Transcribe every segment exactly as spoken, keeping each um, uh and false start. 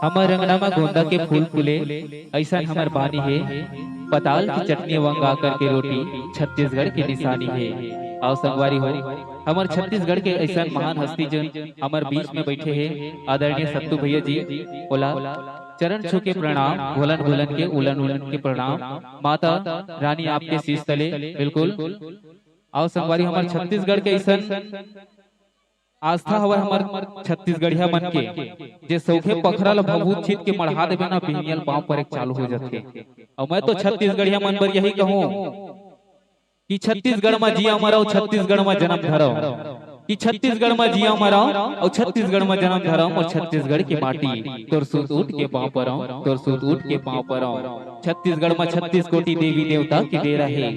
हमर अंगना म गोंदा के फूल फूले, अइसन हमर बानी हे। पताल की चटनी अउ अंगाकर के रोटी, छत्तीसगढ़ के निशानी हे। अउ संगवारी हो, हमर छत्तीसगढ़ के अइसन महान हस्ती, जोन हमर बीच में बइठे हे, आदरणीय सत्तू भैया जी, ओला चरण छू के प्रणाम, घोलन घोलन के, उलन उलन के प्रणाम। माता रानी आपके शीश तले, बिल्कुल। अउ संगवारी, हमर छत्तीसगढ़ के अइसन आस्था हवय हमर छत्तीसगढ़िया मन के, जे सौखे पखरा ल भभूत छीत के मढ़ा देबे ना, बिहनिया ल पाँव परे के चालू हो जाथे। अउ मैं तो छत्तीसगढ़िया मन बर यही कहूँ कि छत्तीसगढ़ म जिया मरव, छत्तीसगढ़ म जन्म धरव, कि छत्तीसगढ़ म जिया मरव अउ छत्तीसगढ़ म जन्म धरव, अउ छत्तीसगढ़ के माटी तोर सूत उठ के पाँव परव, तोर सूत उठ के पाँव परव। छत्तीसगढ़ म छत्तीस कोटि देवी देवता के डेरा हे।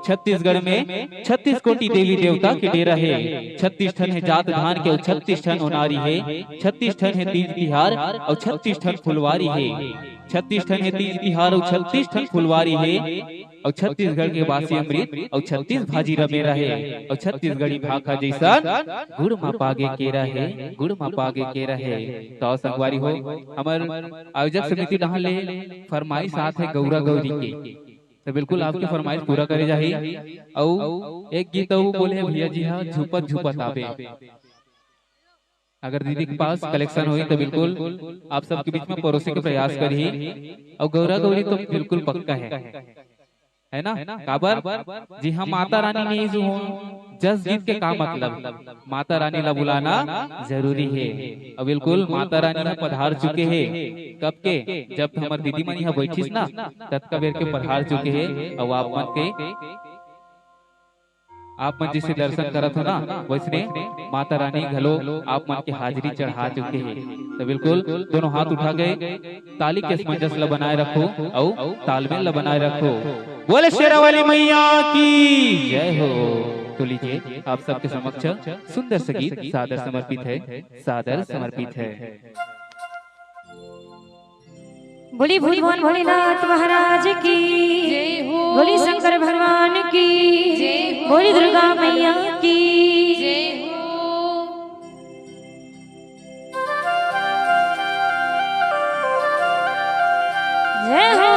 छत्तीसगढ़ में छत्तीस कोटि देवी देवता के डेरा हे। छत्तीस ठन हे जात धान के अउ छत्तीस ठन ओनारी हे। छत्तीस ठन हे तीज तिहार अउ छत्तीस ठन फुलवारी हे। छत्तीस ठन हे तीज तिहार अउ छत्तीस ठन फुलवारी हे। अउ छत्तीसगढ़ के बासी अमृत अउ छत्तीस भाजी रमेरा हे। अउ छत्तीसगढ़ी भाखा जइसन गुड़ म पागे केरा हे, गुड़ म पागे केरा हे। तो संगवारी हो, हमर आयोजक समिति डहार ले फरमाइश आत हे गौरा गौरी के, तो बिल्कुल आपके फरमाइश पूरा करे जाही। अउ एक गीत अउ बोले हे भैया जी हा, झुपत झुपत आबे। अगर दीदी के पास कलेक्शन होही तो बिल्कुल आप सबके बीच में परोसे के प्रयास करही। अउ गौरा गौरी तो बिल्कुल पक्का है, है ना? काबर? जी हाँ, माता रानी नहीं जो हो, जस गीत के का मतलब? माता रानी ला बुलाना जरूरी है। अब बिल्कुल माता रानी ह पधार चुके हे। कब के? जब हमर दीदी मन यहाँ बैठिस ना, ततका बेर के पधार चुके हे। अउ आप मन के, आप मन जैसे दर्शन करत हो ना, वैसने माता रानी घलो आप मन के हाजिरी चढ़ा चुके हे। तो बिल्कुल दोनों हाथ उठा के ताली के असमंजस ल बनाए रखो अउ तालमेल ल बनाए रखो। बोले शेरा वाली मैया की जय हो। तो लीजिए, आप सबके समक्ष सुंदर सा गीत सादर समर्पित है, सादर समर्पित है। बोली भगवान भोलेनाथ महाराज की, बोली शंकर भगवान की, बोली दुर्गा मैया की। जय हो।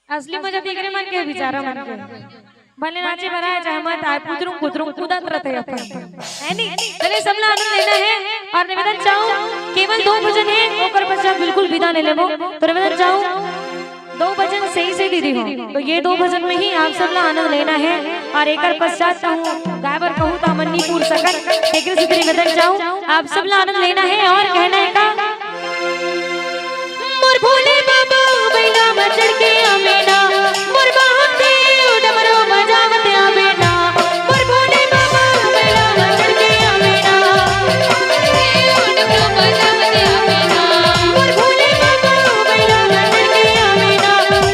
असली मजा तो एकरे मन के, बेचारा मन के। भले नाचे बर आए चाहे मत आए, पुतरुम पुतरुम कूदत रथे अपन। है नी? चले, सबला आनंद लेना है। और निवेदन चाहूँ, केवल दो भजन है, ओकर पश्चात बिल्कुल विदा ले लेबो। तो निवेदन चाहूँ, दो भजन सही से दीदी हो, तो ये दो भजन में ही आप सबला आनंद लेना है। और एकर पश्चात कहूँ, गाय बर कहूँ तो हमन नी पूर सकन। एकरे से निवेदन चाहूँ, आप सबला आनंद लेना है और कहना है का, मोर भोले बाबा, बैला म चढ़ के आवे ना, मोर महादेव, डमरू बजावत आवे ना, मोर भोले बाबा, बैला म चढ़ के आवे ना, डमरू बजावत आवे ना, मोर भोले बाबा, बैला म चढ़ के आवे ना,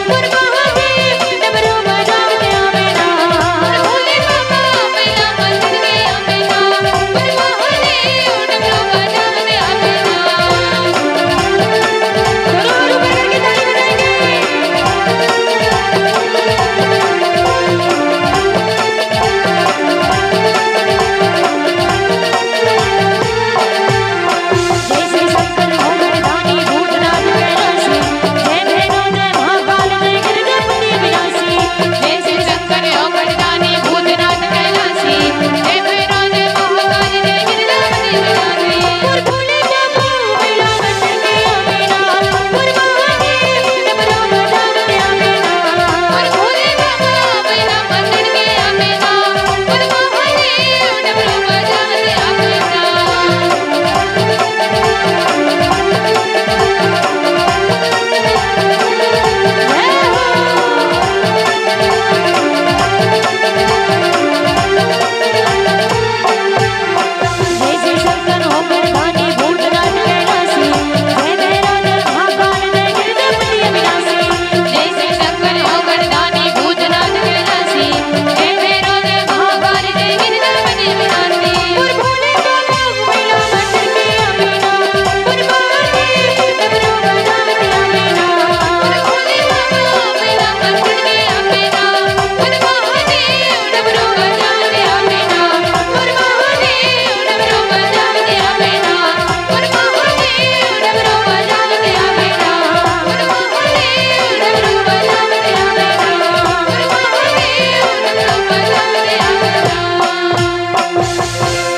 मोर महादेव, डमरू बजावत आवे ना, मोर भोले बाबा, बैला म चढ़ के आवे ना, मोर महादेव, डमरू बजावत आवे ना।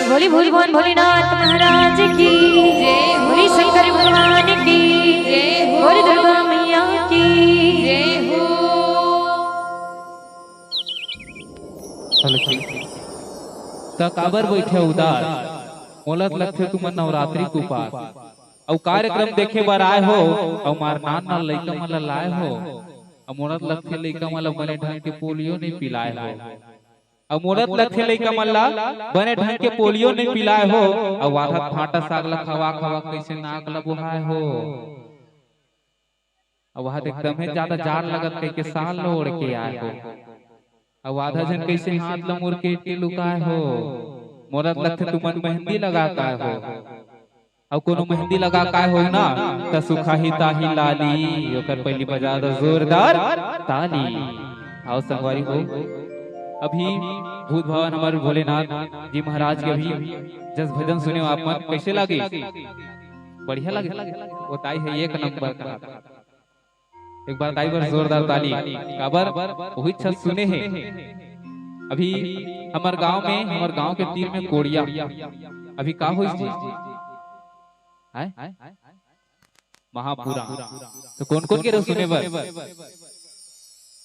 बोली भोले भगवान भोलेनाथ महाराज की, बोली शंकर भगवान की, बोली दुर्गा मैया की। चलो ठीक। त काबर बैठे उदास, मोला त लगथे तुमन नवरात्रि के उपास। अउ कार्यक्रम देखे बर आए हो, अउ मार नान नान लइका मन ला लाए हो, अउ मोला त लगथे लइका मन ला बने ढंग के पोलियो नइ पिलाए हो। अउ मोला त लगथे लइका मन ला बने ढंग के पोलियो नइ पिलाए हो, अउ आधा भांटा साग ला खवा खवा कइसे नाक ला बोहाए हो। अउ आधा एकदम हे जादा जाड़ लगत कहिके साल ला ओढ़ के आए हो। अउ आधा झन कइसे हाथ ला मुड़ के लुकाए हो। मोला त लगथे तुमन मेहंदी लगा के आए हो। अउ कोनो मेहंदी लगा के आए हो ना, त सुखाही ताही लाली, ओकर पहिली बजा दो जोरदार ताली। आओ संगवारी हो, अभी भूत भवन हमर भोलेनाथ जी महाराज के अभी जस भजन सुने हो आप मन, कइसे लागे? बढ़िया लागे? ओ ताई हे एक नंबर का। एक बार ताई बर जोरदार ताली। काबर? वही छत सुने हे। अभी हमर गांव में, हमर गांव के तीर में कोड़िया। अभी का होइस जी? हैं? महापुराण। तो कोन कोन गे रहो सुने बर?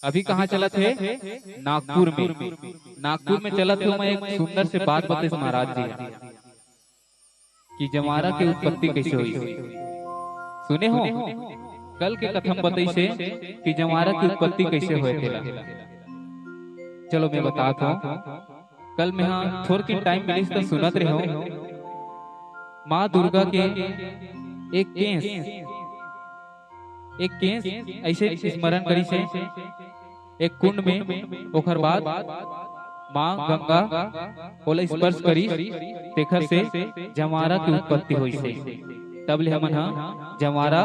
अभी कहाँ चलत हे? नागपुर में। नागपुर में चलत हे, मैं एक सुंदर से बात बताइस महाराज जी कि जंवारा के उत्पत्ति कइसे होइस। सुने हो? कल के कथा म बताइस हे कि जंवारा के उत्पत्ति कइसे होय तेला। चलो मैं बतात हूँ। कल मैं हा थोरकिन टाइम मिलिस त सुनत रेहेंव। माँ दुर्गा के एक केस, एक केस अइसे स्मरण करिस हे एक कुंड में, ओकर बाद माँ गंगा ओला स्पर्श करिस, तेखर से जंवारा के उत्पत्ति होइस हे। तब ले हमन हा जंवारा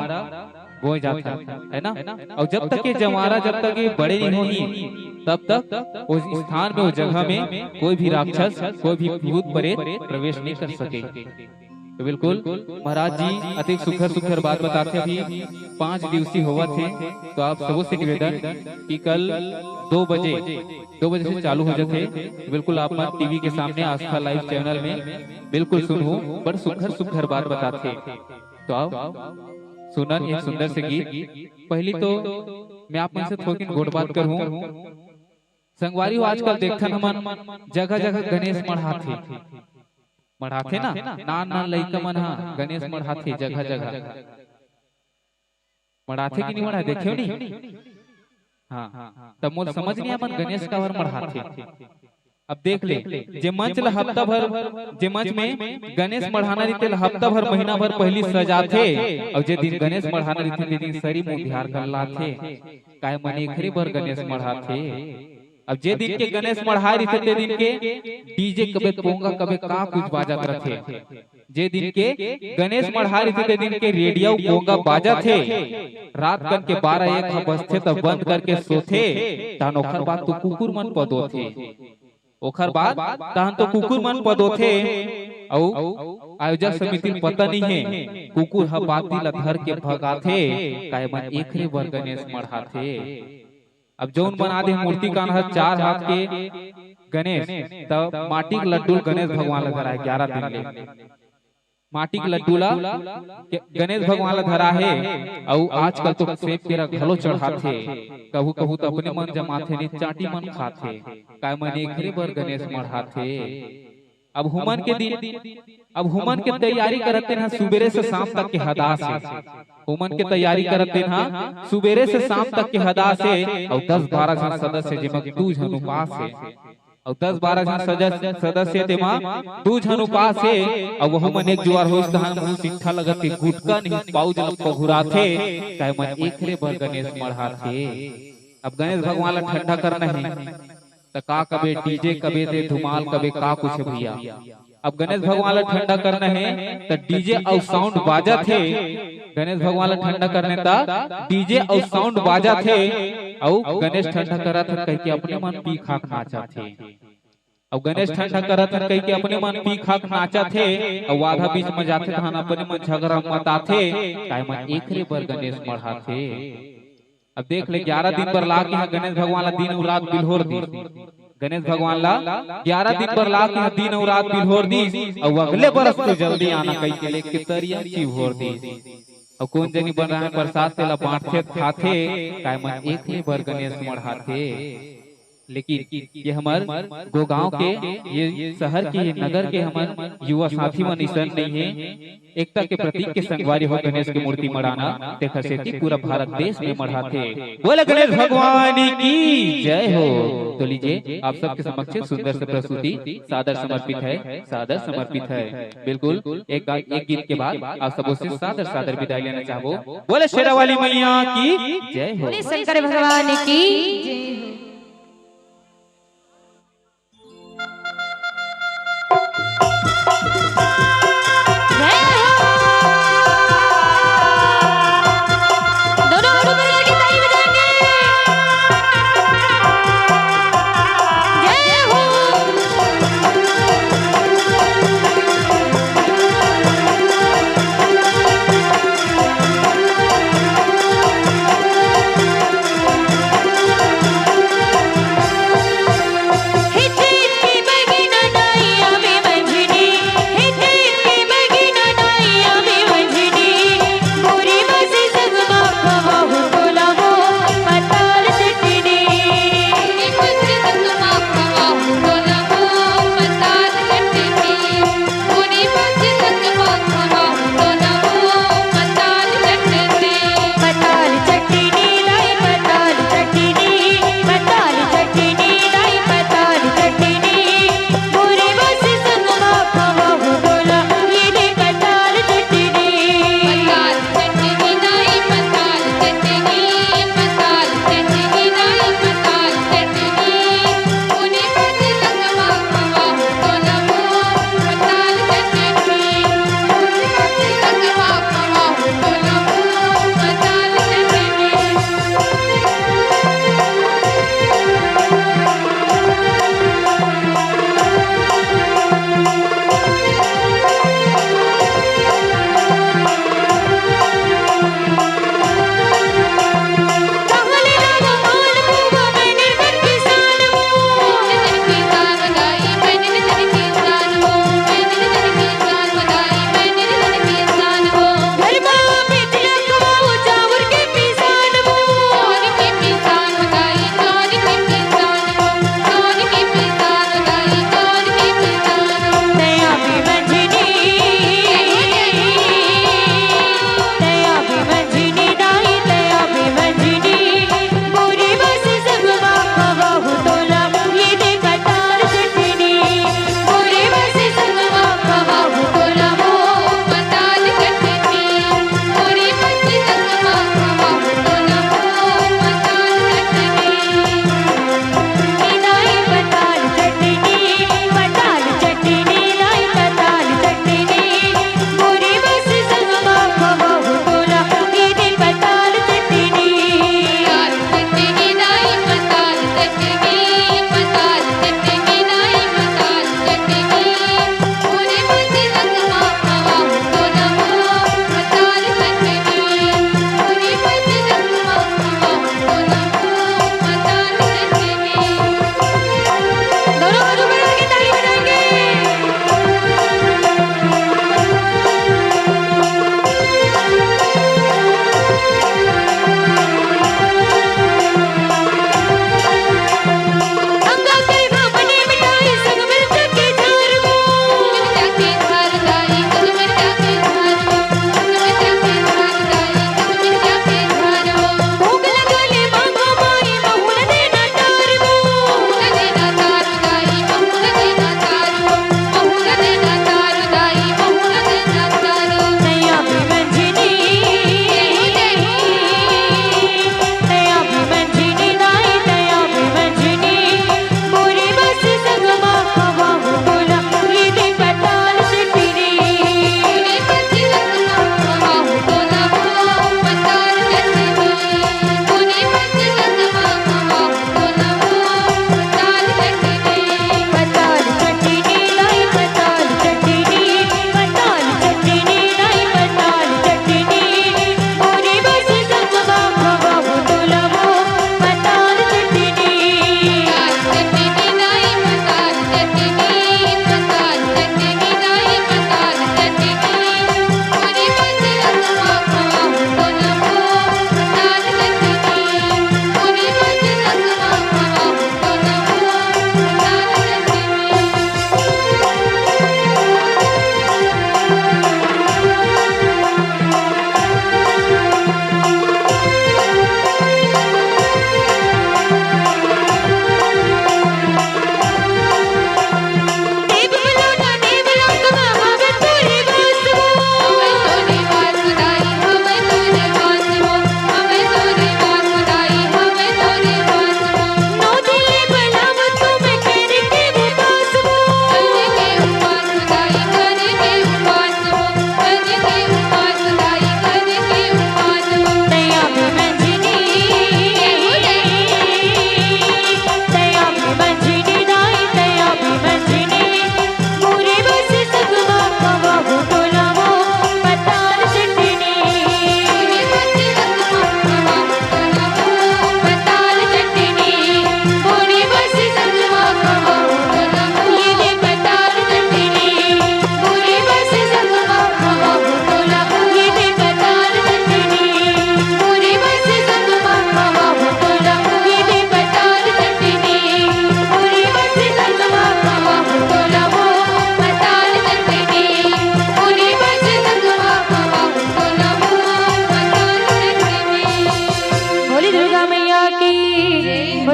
बोए जात हन, है ना? अउ जब तक ये जंवारा, जब तक ये बड़े नहीं होही, तब तक उस स्थान में, उस जगह में कोई भी राक्षस, कोई भी भूत प्रेत प्रवेश नहीं कर सके। तो बिल्कुल, महाराज जी अतिक सुघर सुघर बात बताथे। अभी पाँच दिवसीय होवत हे, तो आप सबो से निवेदन कि कल दो बजे, दो बजे से चालू हो जाथे। बिल्कुल, आप मन टीवी के सामने आस्था लाइव चैनल में बिल्कुल सुनहू, बड़ सुघर सुघर बात बताथे। तो आओ सुनन एक सुंदर से गीत। पहली तो मैं आप मन से थोकिन गोठ बात करहूँ। संगवारी हो, आजकल देखथन हमन जगह जगह गणेश मढ़ाथे, मढ़ाथे ना, नान नान लइका मन हा गणेश मढ़ाथे जगह जगह। मढ़ाथे कि नहीं मढ़ाथे, देखेव नहीं? हाँ, तब मोर समझ नहीं आए, मन गणेश काबर मढ़ाथे। अब देख ले, जे मंच ला हफ्ता भर, जे मंच में गणेश मढ़ाना रहिथे, तेला हफ्ता भर, महीना भर पहली सजाथे, और जे दिन गणेश मढ़ाना रहिथे, ते दिन सरी मुंह बिहार कर लाथे। काय मन एकरे बर गणेश मढ़ाथे? अब जे दिन के गणेश मढ़ाए रहिथे, ते दिन के डीजे कबे पोंगा, कबे का कुछ बाजत रथे। जे दिन के गणेश मढ़ाए रहिथे, ते दिन के रेडियो पोंगा बाजत हे। रात कन के बारह एक ह बजथे, त बंद करके सोथे, तहन ओखर बाद तो कुकुर मन पदोथे। ओखर बाद तहन तो कुकुर मन पदोथे, अउ आयोजक समिति ल पता नहीं हे, कुकुर ह बाती ला धर के भगाथे, काय मन एकरे बर गणेश मढ़ाथे। अब जौन बना दे मूर्ति कान ह चार हाथ के गणेश, त माटी के लड्डू ल गणेश भगवान ला धराए ग्यारह दिन ले। माटी के लड्डू ला के-, गणेश भगवान ला धरा हे, अउ आजकल तो सेब केरा घलो चढ़ाथे। कभू कभू तो अपने मन जमाथे, नहीं चाटी मन खाथे। काय मन एकरे बर गणेश मढ़ाथे? अब हुमन के दिन, अब हुमन के तैयारी करत तेन ह सुबेरे से शाम तक के हदास हे। हुमन के तैयारी करत तेन ह सुबेरे से शाम तक के हदास हे, अउ दस बारह झन सदस्य, जेमा दू झन उपास हे। अउ दस बारह झन सदस्य, सदस्य तेमा दू झन उपास हे, अउ वहू मन एक जुआर होइस तहन मुंह सिट्ठा लगत के गुटका नहीं पाउच ल पघुराथे, काय मन एकरे बर गणेश मढ़ाथे। अब गणेश भगवान ला ठंडा करना हे, त का कबे डीजे, कबे ते धुमाल, कबे का कुछ भैया। अब गणेश भगवान ला ठंडा करना हे, त डीजे अउ साउंड बाजत हे। गणेश भगवान ला ठंडा करने त डीजे अउ साउंड बाजत हे, अउ गणेश ठंडा करत हे कहिके अपने मन पी खाक नाचत हे। अउ गणेश ठंडा करत हे कहिके अपने मन पी खाक नाचत हे, अउ आधा बीच में जाथे तहन अपने मन झगड़ा मताथे, काय मन एकरे बर गणेश मढ़ाथे। अब देख ले, ग्यारह दिन बर लाके ह गणेश भगवान ला दिन अउ रात बिल्होर दिस। गणेश भगवान ला ग्यारह दिन बर लाके ह दिन अउ रात बिल्होर दिस, अउ अगले बरस तो जल्दी आना कहिके लेके तरिया चिभोर दिस। अउ कोन जनी बन रहा है प्रसाद, तेला बांटथे खाथे, काय मन एकरे बर गणेश मढ़ाथे। लेकिन ये हमर गोगांव के, ये शहर के, ये नगर के हमर युवा साथी मन अइसन नहीं हे। एकता के प्रतीक के संगवारी हो गणेश के मूर्ति मढ़ाना, तेखर सेती पूरा भारत देश में मढ़ाथे। बोले गणेश भगवान की जय हो। तो लीजिए, आप सबके समक्ष सुंदर से प्रस्तुति सादर समर्पित है, सादर समर्पित है। बिल्कुल, एक गा-, एक गीत के बाद आप सबों से सादर सादर विदाई लेना चाहबो। बोले शेरा वाली मैया की जय हो। बोले शंकर भगवान की जय हो। जय हो। दोनों हाथों में लेके ताली बजाएंगे। जय हो।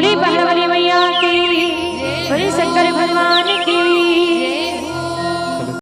श्री बहरावली